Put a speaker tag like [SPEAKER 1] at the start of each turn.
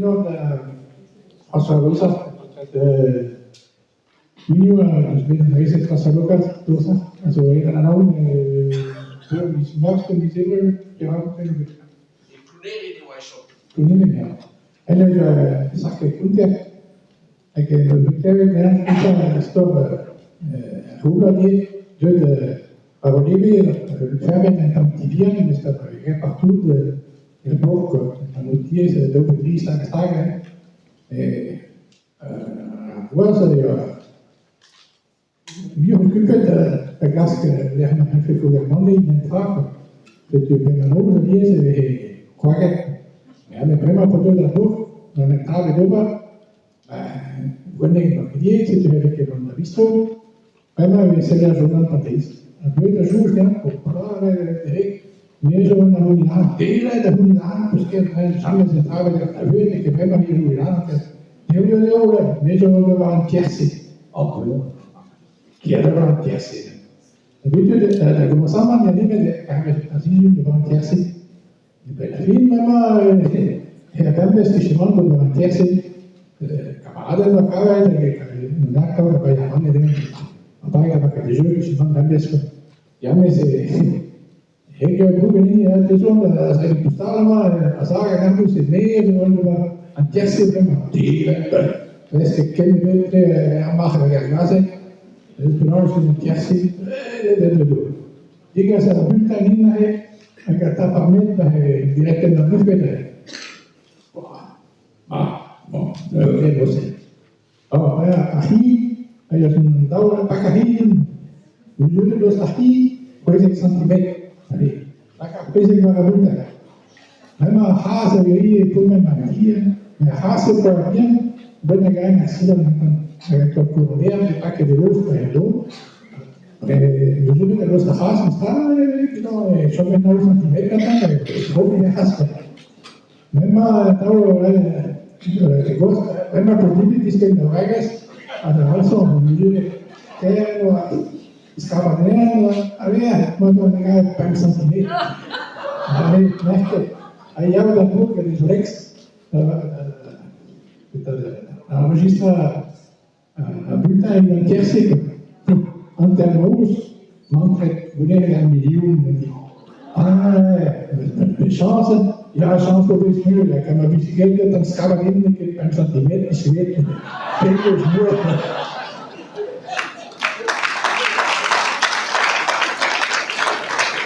[SPEAKER 1] Enor da François Bausard, muioc'h eus bet anavezet François Bausard a zo aet da Anaon e miz Meurzh pe miz Ebrel perak bet.
[SPEAKER 2] E Plounerin e oa e chom.
[SPEAKER 1] Plounerin ya. En eus sac'het Konter hag klevet anezhañ istor Roulad ivez deuet war o leve fermet un tamm ti bihan memes tra partout er bourk an tiez daou pe dri stag-ha-stag Ar gwaz eo muioc'h okupet da glask lec'h ma c'hallfe ober banne netra kwa. Setu benn an noz alies e veze kroaget. Ya met bremañ pa deu d'ar bourk gant an dra d'ober, gwenneg 'ba ket ivez, setu ne vez ket gant ar bistro. Bremañ e vez sellet ar journal bemdez. Ha deuet da soñj dezhañ o Me zo un avoulin devet a c'houlin peus ket james en travet a vuhez n'eo ket bremañ he c'houlin Eo eo me zo war an tierse. Ker war an tierse. D'habitude da gomañsamant ya nemet ar sizhun war an tierse. Benn ar fin bremañ er bemdez kichen war an tierse. Kamaraded 'oa kavet hag an akord a oa rannet An dra a oa ket jeu kichen bemdez. Ya mes Ar c'hi a ya un daol pak ar c'hi din. Deuet ar c'hi 16 santimetr allez lak ar pezh war ar router. Bremañ ar c'hazh a ivez e pourmen ar bihan met ar c'hazh eo ar bihan benn a gaen ar sidan gantañ. Hag an taol-kourder e paket e lost pa eo Deuet a lost ar c'hazh memes tra e chom un daou santimetr gantañ e krog er c'hazh kwa. Bremañ atav bremañ peogwir diskenn da wragez ha da walc'hañ an muzuleg kaer e oa skrapat anezhañ e oa a-vec'h ma oa lakaet pemp santimetr. Ha merket ha yaou da bourk gant e Rolex da enregistrañ Ar bulletin evit an kerse hanternoz mantret goulennet ar million Ah, chañs ya chañs o vez meur hag ma bisikletet am skrabat ket pemp santimetr bisikletet pegoulz meur.